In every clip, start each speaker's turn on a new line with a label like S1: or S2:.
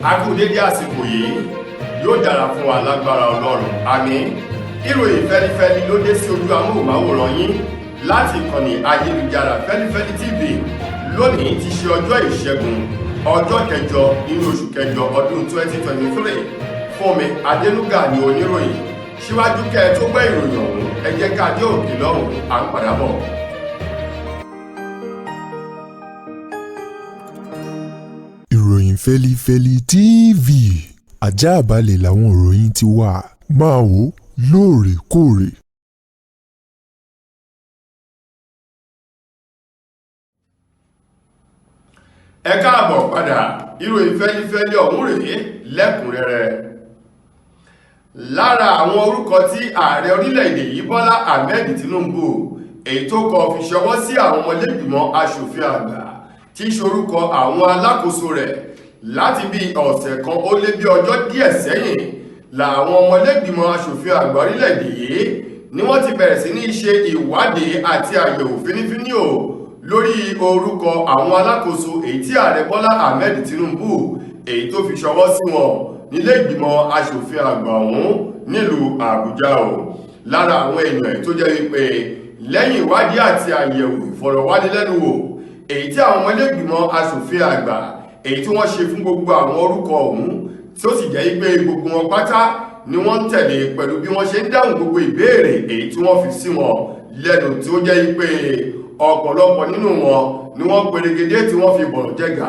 S1: A kú dédé àsìkò yìí, yóò dára fún wa lágbára Ọlọ́run, àmín. Ìròyìn fẹ́lifẹ́li ló dé sí ojú amóhùnmáwòrán yín láti ìkànnì ayélujára Fẹ́lifẹ́li TV. Lónìí ti ṣe ọjọ́ Ìṣẹ́gun, ọjọ́ kẹjọ nínú oṣù kẹjọ ọdún 2023. Fúnmi Adénúgà ní oníròyìn. Síwájú kẹ́ ẹ tó gbọ́ ìròyìn ọ̀hún, ẹ jẹ́ ká dé òkè lọ́hùn, à ń padà bọ̀.
S2: Ìròyìn Fẹ́lifẹ́li TV, àjààbalẹ̀ làwọn ìròyìn ti wà, máa wò lóòrèkóòrè.
S1: Ẹ káàbọ̀ padà. Ìròyìn fẹ́lifẹ́li ọ̀hún rèé lẹ́kùnrẹ́rẹ́. Lára àwọn orúkọ tí ààrẹ orílẹ̀-èdè yìí, Bọ́lá Ahmed Tinubu, èyí tó kọ fi ṣọwọ́ sí àwọn ọmọlẹ́gbìmọ̀ aṣòfin àgbà, tí í ṣorúkọ àwọn alákòóso rẹ̀, láti bí ọ̀sẹ̀ kan ó lé bí ọjọ́ díẹ̀ sẹ́yìn làwọn ọmọlẹ́gbìmọ̀ aṣòfin àgbà orílẹ̀-èdè yìí ni wọ́n ti bẹ̀rẹ̀ sí ní ṣe ìwádìí àti àyẹ̀wò fínífíní o lórí orúkọ àwọn alákòóso èyí tí ààrẹ Bọ́lá Ahmed Tinubu èyí tó fi ṣọwọ́ sí wọn nílé ìgbìmọ̀ aṣòfin àgbà ọ̀hún nílùú Àbújá o. Lára àwọn èèyàn tó jẹ́ wípé lẹ́yìn ìwádìí àti àyẹ̀wò ìfọ̀rọ̀wánilẹ́nuwò èyí tí àwọn ọmọlẹ́gbìmọ̀ aṣòfin àgbà èyí tí wọ́n ṣe fún gbogbo àwọn orúkọ ọ̀hún, tí ó sì jẹ́ wípé gbogbo wọn pátá ni wọ́n ń tẹ̀lé pẹ̀lú bí wọ́n ṣe ń dáhùn gbogbo ìbéèrè èyí tí wọ́n fi sí wọn lẹ́nu, tí ó jẹ́ wípé ọ̀pọ̀lọpọ̀ nínú wọn ni wọ́n perégedé tí wọ́n fi bọ̀rọ̀ jẹ́gà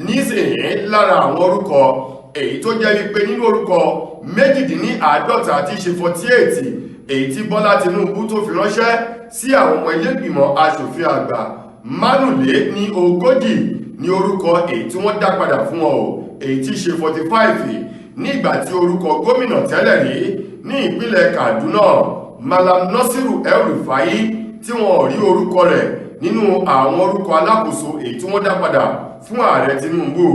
S1: nísìnyí. Lára àwọn orúkọ èyí tó jẹ́ wípé nínú orúkọ 48 tí í ṣe 48 èyí tí Bọ́lá Tinubu tó fi ránṣẹ́ sí àwọn ọmọ ilé-ìgbìmọ̀ aṣòfin àgbà, 45 ní orúkọ èyí tí wọ́n dá padà fún wọn o, èyí tí í ṣe 45, ní ìgbà tí orúkọ gómìnà tẹ́lẹ̀ rí ní ìpínlẹ̀ Kaduna, Malam Nasiru El-Rufai, tí wọ́n rí orúkọ rẹ̀ nínú àwọn orúkọ alákòóso èyí tí wọ́n dá padà fún ààrẹ Tinubu.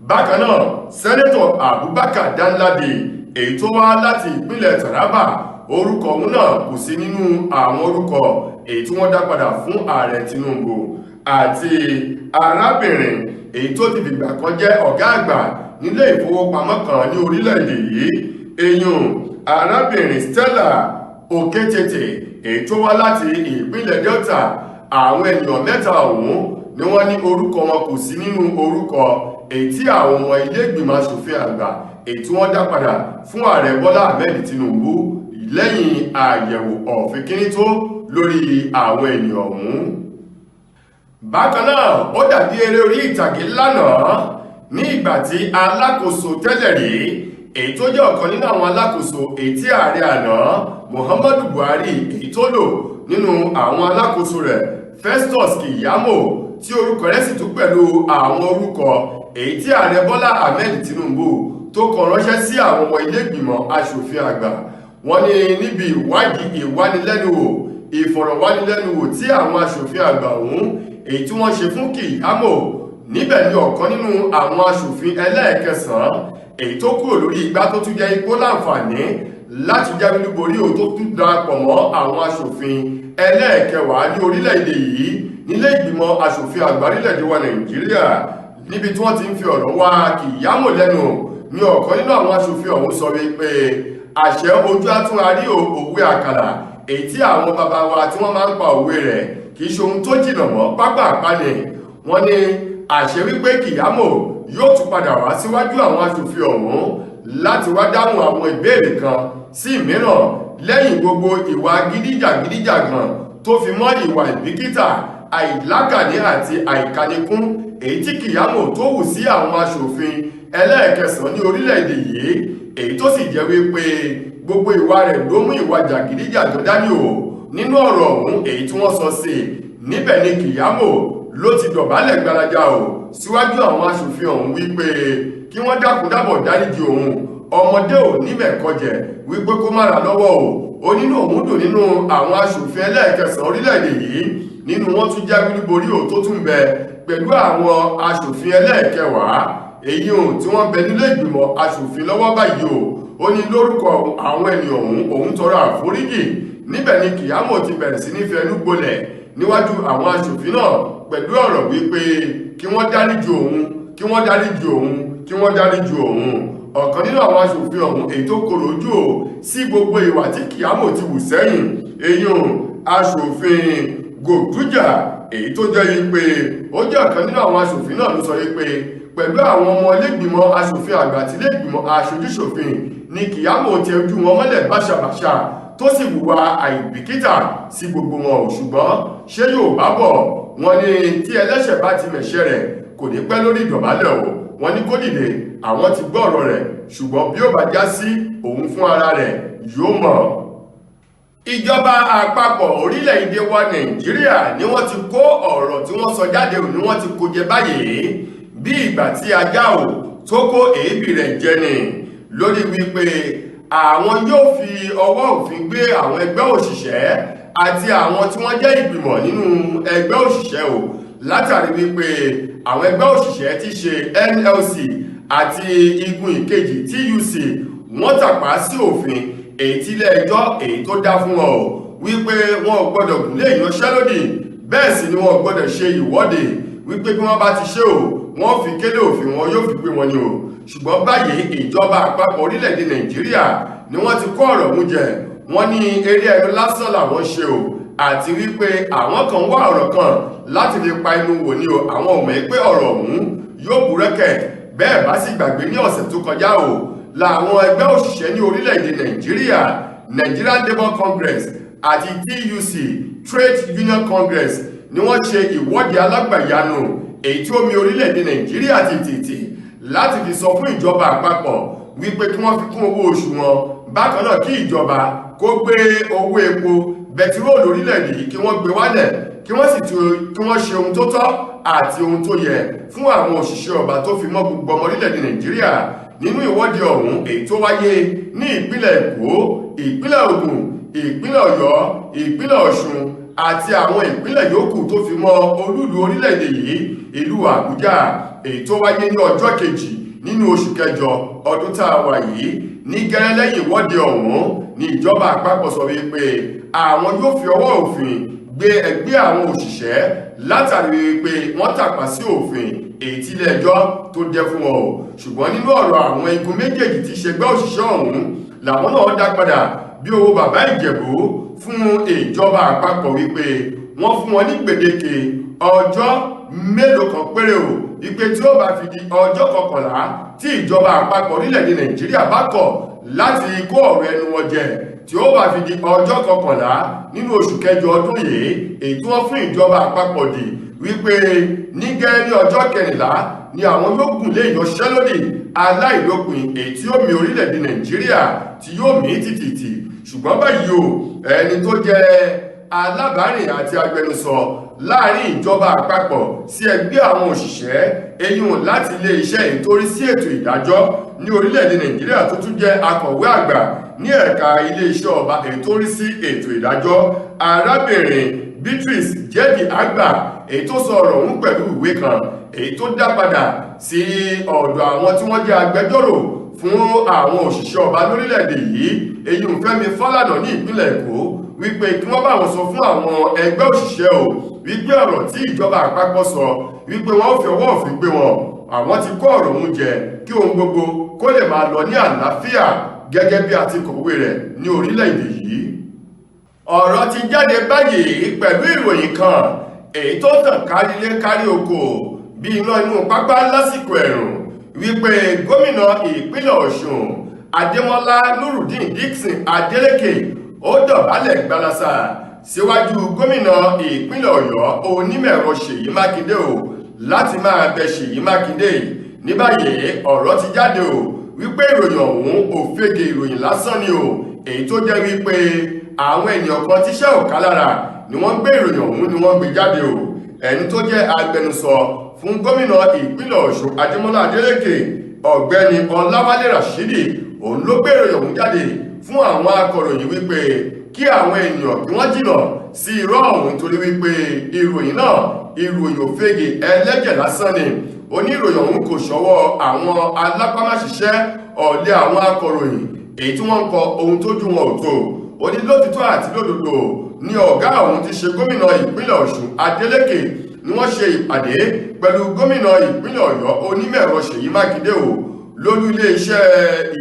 S1: Bákan náà, Sẹ́nẹ́tọ̀ Abubakar Danladi èyí tó wá láti ìpínlẹ̀ Taraba, orúkọ òun náà kò sí nínú àwọn orúkọ èyí tí wọ́n dá padà fún ààrẹ Tinubu, àti arábìnrin èyí tó ti fìgbà kan jẹ́ ọ̀gá àgbà nílé ìfowópamọ́ kan ní orílẹ̀-èdè yìí, èyàn arábìnrin Stella Oketete èyí tó wá láti ìpínlẹ̀ Delta. Àwọn ènìyàn mẹ́ta ọ̀hún ni wọ́n ní orúkọ wọn kò sí nínú orúkọ èyí tí àwọn ọmọ ilé ìgbìmọ̀ aṣòfin àgbà èyí tí wọ́n dá padà fún ààrẹ Bọ́lá Ahmed Tinubu lẹ́yìn àyẹ̀wò ọ̀fìnkíní tó lórí àwọn ènìyàn ọ̀hún. Bákan náà, ó dàbí eré orí ìtàgé lánàá ní ìgbà tí alákòóso tẹ́lẹ̀ rí èyí tó jẹ́ ọ̀kan nínú àwọn alákòóso èyí tí ààrẹ àná Muhammadu Buhari èyí tó lò nínú àwọn alákòóso rẹ̀, Festus Keyamo, tí orúkọ rẹ̀ sì tún pẹ̀lú àwọn orúkọ èyí tí ààrẹ Bọ́lá Ahmed Tinubu tó kọ ránṣẹ́ sí àwọn ọmọ ilé ìgbìmọ̀ aṣòfin àgbà. Wọ́n ní níbi ìwádìí ìwánilẹ́nuwò ìfọ̀rọ̀wánilẹ́nuwò tí àwọn aṣòfin àgbà ọ̀hún èyí tí wọ́n ṣe fún Keyamo, níbẹ̀ ni ọ̀kan nínú àwọn aṣòfin ẹlẹ́ẹ̀kẹsàn-án èyí tó kúrò lórí igbá tó tún jẹ́ ipò láǹfààní láti jáwé olúborí ò tó tún darapọ̀ mọ́ àwọn aṣòfin ẹlẹ́ẹ̀kẹwàá ní orílẹ̀-èdè yìí nílé ìgbìmọ̀ aṣòfin àgbà orílẹ̀-èdè wa Nàìjíríà, níbi tí wọ́n ti ń fi ọ̀rọ̀ wá Keyamo lẹ́nu, ní ọ̀kan nínú àwọn aṣòfin ọ̀hún sọ wípé àṣẹ ojú àtúnrarí òwe àkàlà èyí tí àwọn bàbá wa tí wọ́n máa ń pa òwe rẹ̀ kì í ṣe ohun tó jìnnà mọ́ pápá àpáni. Wọ́n ní àṣẹ wípé Keyamo yóò tún padà wá síwájú àwọn aṣòfin ọ̀hún láti wá dáhùn àwọn ìbéèrè kan sí mìíràn lẹ́yìn gbogbo ìwà gídíjàgídíjàgan tó fi mọ́ ìwà ìbìkítà, àìlákàní àti àìkánikún èyí tí Keyamo tó hù sí àwọn aṣòfin ẹlẹ́ẹ̀kẹsàn-án ní orílẹ̀-èdè yìí, èyí tó sì jẹ́ wípé gbogbo ìwà rẹ̀ ló mú ìwà jàgídíjàgan dání o. Nínú ọ̀rọ̀ ọ̀hún èyí tí wọ́n sọ sí níbẹ̀ ni Keyamo ló ti dọ̀bálẹ̀ gbalaja o síwájú àwọn aṣòfin ọ̀hún wípé kí wọ́n dákun dábọ̀ dáríjì òun, ọmọdé ò ní mẹ̀kọjẹ̀ wípé kó má ra lọ́wọ́ o. Ó nínú òun dùn nínú àwọn aṣòfin ẹlẹ́ẹ̀kẹsàn-án orílẹ̀-èdè yìí, nínú wọn tún jáwé olúborí ò tó tún bẹ pẹ̀lú àwọn aṣòfin ẹlẹ́ẹ̀kẹwàá èyí ohun tí wọ́n bẹ nílé ìgbìmọ̀ aṣòfin lọ́wọ́ báyìí o. Ó ní lórúkọ àwọn ènìyàn ọ̀hún, òun tọrọ àforíjì. Níbẹ̀ ni Keyamo ti bẹ̀rẹ̀ sí ní fẹnu gbolẹ̀ níwájú àwọn aṣòfin náà pẹ̀lú ọ̀rọ̀ wípé kí wọ́n dáríjì òun. Kí wọ́n dáríjì òun, kí wọ́n dáríjì òun. Ọ̀kan nínú àwọn aṣòfin ọ̀hún, èyí tó korò ojú ò sí gbogbo ìwà tí Keyamo ti wù sẹ́yìn, èyí aṣòfin Gòdújà, èyí tó jẹ́ wípé ó jẹ́ ọ̀kan nínú àwọn aṣòfin náà, ló sọ wípé pẹ̀lú àwọn ọmọ ilégbìmọ̀ aṣòfin àgbà àti ilégbìmọ̀ aṣojúṣòfin ní Keyamo tẹ ojú wọn mọ́lẹ̀ báṣabàṣa, tó sì hùwà àìbìkítà sí gbogbo wọn ò. Ṣùgbọ́n ṣé yóò bá bọ̀ wọ́n ní tí ẹlẹ́ṣẹ̀ bá ti mẹ̀ṣẹ̀ rẹ̀, kò ní pẹ́ lórí ìdọ̀bálẹ̀ o. Wọ́n ní kó dìde, àwọn ti gbọ́ ọ̀rọ̀ rẹ̀, ṣùgbọ́n bí ó bá já sí òun fún ara rẹ̀ yóò mọ̀. Ìjọba àpapọ̀ orílẹ̀-èdè wa Nàìjíríà ni wọ́n ti kó ọ̀rọ̀ tí wọ́n sọ jáde ò ní wọ́n ti kó jẹ báyìí, bí ìgbà tí ajá ò tó kó èébì rẹ̀ jẹ ni, lórí wípé àwọn yóò fi ọwọ́ òfin gbé àwọn ẹgbẹ́ òṣìṣẹ́ àti àwọn tí wọ́n jẹ́ ìgbìmọ̀ nínú ẹgbẹ́ òṣìṣẹ́ o, látàrí wípé àwọn ẹgbẹ́ òṣìṣẹ́ ti ṣe NLC àti igun ìkejì TUC, wọ́n tàpá sí òfin èyí tí ilé ẹjọ́ èyí tó dá fún wọn o, wípé wọn ò gbọ́dọ̀ gùnlé ìyanṣẹ́lódì, bẹ́ẹ̀ sì ni wọn ò gbọ́dọ̀ ṣe ìwọ́de, wípé bí wọ́n bá ti ṣe o, wọ́n fi kélé òfin wọn yóò fi gbé wọn ni o. Ṣùgbọ́n báyìí, ìjọba àpapọ̀ orílẹ̀-èdè Nàìjíríà ni wọ́n ti kó ọ̀rọ̀ mú jẹ. Wọ́n ní eré ẹnu lásán làwọn ṣe o, àti wípé àwọn kan wá ọ̀rọ̀ kan láti fi pa inú wò ní o. Àwọn ò mọ̀ pé ọ̀rọ̀ ọ̀hún yóò búrẹ́kẹ̀. Bẹ́ẹ̀ bá sì gbàgbé, ní ọ̀sẹ̀ tó kọjá o, làwọn ẹgbẹ́ òṣìṣẹ́ ní orílẹ̀-èdè Nàìjíríà, Nigerian Labour Congress àti TUC, Trade Union Congress, ni wọ́n ṣe ìwọ́de alágbàyanu èyí tí ó mi orílẹ̀-èdè Nàìjíríà tìtìtì, láti fi sọ fún ìjọba àpapọ̀ wípé kí wọ́n fi kún owó oṣù wọn. Bákan náà, kí ìjọba kó gbé owó epo bẹtiróòlù orílẹ̀-èdè yìí, kí wọ́n gbé wálẹ̀, kí wọ́n sì kí wọ́n ṣe ohun tó tọ́ àti ohun tó yẹ fún àwọn òṣìṣẹ́ ọba tó fi mọ́ gbogbo ọmọ orílẹ̀-èdè Nàìjíríà. Nínú ìwọ́de ọ̀hún èyí tó wáyé ní ìpínlẹ̀ Èkó, ìpínlẹ̀ Ògùn, ìpínlẹ̀ Ọ̀yọ́, ìpínlẹ̀ Ọ̀ṣun àti àwọn ìpínlẹ̀ yòókù tó fi mọ́ olúùlú orílẹ̀-èdè yìí, ìlú Àbújá, èyí tó wáyé ní ọjọ́ 2 nínú oṣù kẹjọ ọdún tá a wà yìí, ní gẹ́rẹ́ lẹ́yìn ìwọ́de ọ̀hún ní ìjọba àpapọ̀ sọ wípé àwọn yóò fi ọwọ́ òfin gbé ẹgbẹ́ àwọn òṣìṣẹ́, látàrí wípé wọ́n tàpá sí òfin èyí tí ilé ẹjọ́ tó dẹ fún wọn o. Ṣùgbọ́n nínú ọ̀rọ̀ àwọn igun méjèèjì tí ṣẹgbẹ́ òṣìṣẹ́ ọ̀hún, làwọn náà dá padà bí owó bàbá Ìjẹ̀bú fún ìjọba àpapọ̀, wípé wọ́n fún wọn ní gbèdéke ọjọ́ mélòó kan péré o, wípé tí ó bá fi di ọjọ́ 11, tí ìjọba àpapọ̀ orílẹ̀-èdè Nàìjíríà bá kọ̀ láti kó ọ̀rọ̀ ẹnu wọn jẹ, tí ó bá fi di ọjọ́ 11 nínú oṣù kẹjọ ọdún yìí, èyí tí wọ́n fún ìjọba àpapọ̀ dì, wípé ní gẹ́gẹ́ ní ọjọ́ 14 ni àwọn yóò gùn lé ìyanṣẹ́lódì aláìlópin èyí tí ó mì orílẹ̀-èdè Nàìjíríà, tí yóò mì tìtìtì. Ṣùgbọ́n báyìí o, ẹni tó jẹ́ alábàárìn àti agbẹnusọ láàrin ìjọba àpapọ̀ sí ẹgbẹ́ àwọn òṣìṣẹ́, eyín láti ilé iṣẹ́ ìtorí sí ètò ìdájọ́ ní orílẹ̀-èdè Nàìjíríà, tó tún jẹ́ akọ̀wé àgbà ní ẹ̀ka ilé iṣẹ́ ọba èyí tó rí sí ètò ìdájọ́, arábìnrin Beatrice Jẹ́dì Àgbà, èyí tó sọ ọ̀rọ̀ ọ̀hún pẹ̀lú ìwé kan èyí tó dá padà sí ọ̀dọ̀ àwọn tí wọ́n jẹ́ agbẹjọ́rò fún àwọn òṣìṣẹ́ ọba lórílẹ̀-èdè yìí, èyí Fẹ́mi Fálànà ní ìpínlẹ̀ Èkó, wípé kí wọ́n bá wọn sọ fún àwọn ẹgbẹ́ òṣìṣẹ́ o, wípé ọ̀rọ̀ tí ìjọba àpapọ̀ sọ wípé wọ́n fi ọwọ́ òfin gbé wọn, àwọn ti kó ọ̀rọ̀ òun jẹ, kí ohun gbogbo kó lè máa lọ ní àlàáfíà gẹ́gẹ́ bí a ti kọ̀wé rẹ̀ ní orílẹ̀-èdè yìí. Ọ̀rọ̀ ti jáde báyìí pẹ̀lú ìròyìn kan èyí tó tàn kárí ilé kárí oko bí iná inú pápá lásìkò ẹ̀rùn, wípé gómìnà ìpínlẹ̀ Ọ̀ṣun, Adémọ́lá Nurudeen Dixon Adeleke, ó dọ̀bálẹ̀ gbalasa síwájú gómìnà ìpínlẹ̀ Ọ̀yọ́, onímọ̀-ẹ̀rọ Ṣèyí Mákindé o, láti máa bẹ Ṣèyí Mákindé. Ní báyìí, ọ̀rọ̀ ti jáde o, wípé ìròyìn ọ̀hún òfegè ìròyìn lásán ni o, èyí tó jẹ́ wípé àwọn ènìyàn kan tíṣẹ́ ò ká lára ni wọ́n gbé ìròyìn ọ̀hún ni wọ́n gbé jáde o. Ẹni tó jẹ́ agbẹnusọ fún gómìnà ìpínlẹ̀ Ọ̀ṣun, Adémọ́lá Adélékè, Ọ̀gbẹ́ni Ọláwálé Rashidi, òun ló gbé ìròyìn ọ̀hún jáde fún àwọn akọ̀ròyìn, wípé kí àwọn ènìyàn kí wọ́n jìnà sí irọ́ ọ̀hún, torí wípé ìròyìn náà, ìròyìn òfegè ẹlẹ́jẹ̀ lásán ni. Oníròyìn ọ̀hún kò ṣọwọ́ àwọn alápámáṣiṣẹ́ ọ̀lẹ àwọn akọ̀ròyìn èyí tí wọ́n ń kọ ohun tójú wọn ò tó. Ó ní lótìtọ́ àti lódodo ní ọ̀gá òun ti ṣe gómìnà ìpínlẹ̀ Ọ̀ṣun, Adeleke, Ni wọ́n ṣe ìpàdé pẹ̀lú gómìnà ìpínlẹ̀ Ọ̀yọ́, onímọ̀-ẹ̀rọ Ṣèyí Mákindé o, lólú iléeṣẹ́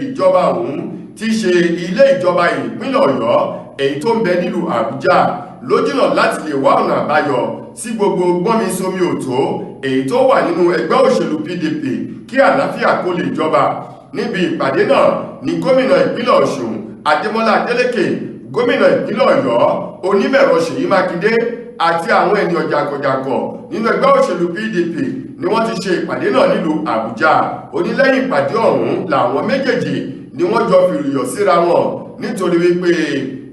S1: ìjọba ọ̀hún, tí í ṣe ilé ìjọba ìpínlẹ̀ Ọ̀yọ́, èyí tó ń bẹ nílùú Àbújá, lójúnà láti lè wá ọ̀nà àbáyọ sí gbogbo gbọ́nmi sómi òtó èyí tó wà nínú ẹgbẹ́ òṣèlú PDP, kí àlàáfíà kó lè jọba. Níbi ìpàdé náà ní gómìnà ìpínlẹ̀ Ọ̀ṣun, Adémọ́lá Adélékè, gómìnà ìpínlẹ̀ Ọ̀yọ́, onímọ̀ẹ̀rọ Ṣèyí Mákindé, àti àwọn ènìyàn jàǹkànjàǹkàn nínú ẹgbẹ́ òṣèlú PDP ni wọ́n ti ṣe ìpàdé náà nílùú Àbújá. Onílẹ́yìn ìpàdé ọ̀hún làwọn méjèèjì ni wọ́n jọ fìrùyọ̀ síra wọn, nítorí wípé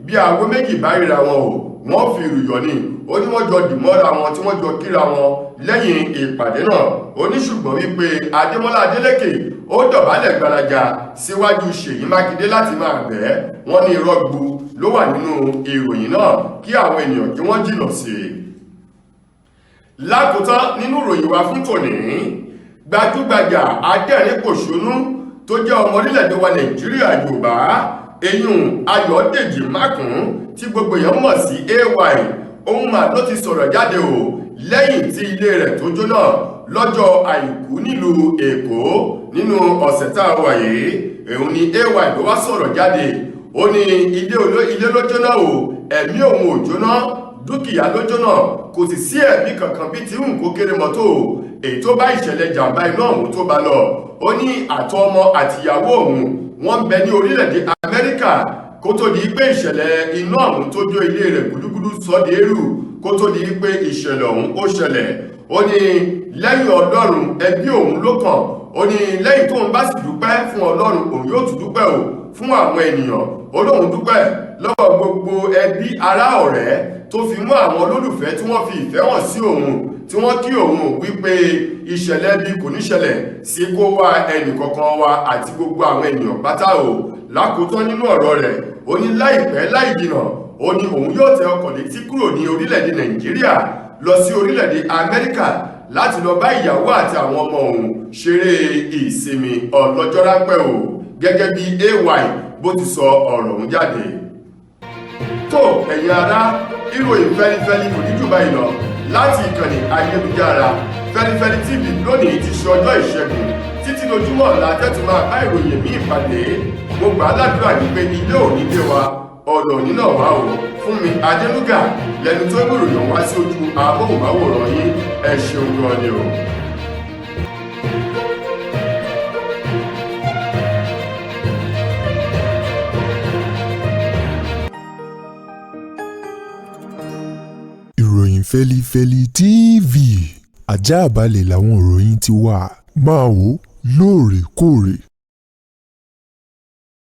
S1: bí aago méjì bá ríra wọn o, wọ́n fi ìrùyọ̀ ni. Ó ní wọ́n jọ dìmọ́ra wọn tí wọ́n jọ kíra wọn lẹ́yìn ìpàdé náà. Ó ní ṣùgbọ́n wípé Adémọ́lá Adélékè ó dọ̀bálẹ̀ gbalaja síwájú Ṣèyí Mákindé láti máa bẹ̀. Wọ́n ní irọ́ gbu ló wà nínú ìròyìn náà, kí àwọn ènìyàn kí wọ́n jìnà sí i. Lákòótán nínú ìròyìn wa fún tòní, gbajúgbajà adẹ́rìn-pòṣónú tó jẹ́ ọmọ orílẹ̀-èdè wa Nàìjíríà, Yorùbá, eyín Ayọ̀dèjì Mákùn tí gbogbo èèyàn mọ̀ sí AY, òun mà ló ti sọ̀rọ̀ jáde o, lẹ́yìn tí ilé rẹ̀ tó jóná lọ́jọ́ Àìkú nílùú Èkó nínú ọ̀sẹ̀ tá a wà yìí. Òun ni AY ló wá sọ̀rọ̀ jáde. Ó ní ilé ló jóná o, ẹ̀mí òun ò jóná, dúkìá ló jóná. Kò sì sí ẹ̀mí kankan bí tí ń kó kéré mọ́tò èyí tó bá ìṣẹ̀lẹ̀ jàǹbá iná ọ̀hún tó bá lọ. Ó ní àtọmọ àtìyàwó òun, wọ́n ń bẹ ní orílẹ̀-èdè Amẹ́ríkà kó tó di pé ìṣẹ̀lẹ̀ iná ọ̀hún tó jó ilé rẹ̀ gúdúgúdú sọ́dẹ̀ẹ́rù, kó tó di pé ìṣẹ̀lẹ̀ ọ̀hún ó ṣẹlẹ̀. Ó ní lẹ́yìn Ọlọ́run, ẹbí òun ló kàn. Ó ní lẹ́yìn tóun bá sì dúpẹ́ fún Ọlọ́run, òun yóò tún dúpẹ́ o fún àwọn ènìyàn. Ó lóun dúpẹ́ lọ́wọ́ gbogbo ẹbí, ará, ọ̀rẹ́, tó fi mú àwọn olólùfẹ́ tí wọ́n fi ìfẹ́ hàn sí òun, tí wọ́n kí òun wípé ìṣẹ̀lẹ̀ bí kò ní ṣẹlẹ̀ sí kó wá ẹnì kankan wa àti gbogbo àwọn ènìyàn pátá o. Lákòótán nínú ọ̀rọ̀ rẹ̀, ó ní láìpẹ́ láì jìnà, ó ní òun yóò tẹ ọkọ̀ létí kúrò ní orílẹ̀-èdè Nàìjíríà lọ sí orílẹ̀-èdè Amẹ́ríkà láti lọ bá ìyàwó àti àwọn ọmọ òun ṣeré ìsinmi ọlọ́jọ́ ráńpẹ́ o, gẹ́gẹ́ bí AY bó ti sọ ọ̀rọ̀ ọ̀hún jáde. Tó, ẹ̀yin ará, ìròyìn fẹ́lifẹ́li kò ní jù báyìí lọ láti ìkànnì ayélujára Fẹ́lifẹ́li TV lónìí ti ṣe ọjọ́ Ìṣẹ́gun. Títí lójúmọ́ ọ̀la tẹ́tù máa bá ìròyìn míì pàdé, mo gbà á ládùúrà wípé ilé ò ní lé wa, ọ̀nà nínà wá o. Fún mi Adélúgà lẹnu tó gbòròyìn wá sí ojú amóhùnmáwòrán yín. Ẹ ṣeun gan ni o.
S2: Ìròyìn Fẹ́lifẹ́li TV, ajáàbalẹ̀ làwọn ìròyìn ti wà. Máa wò lóòrèkóòrè.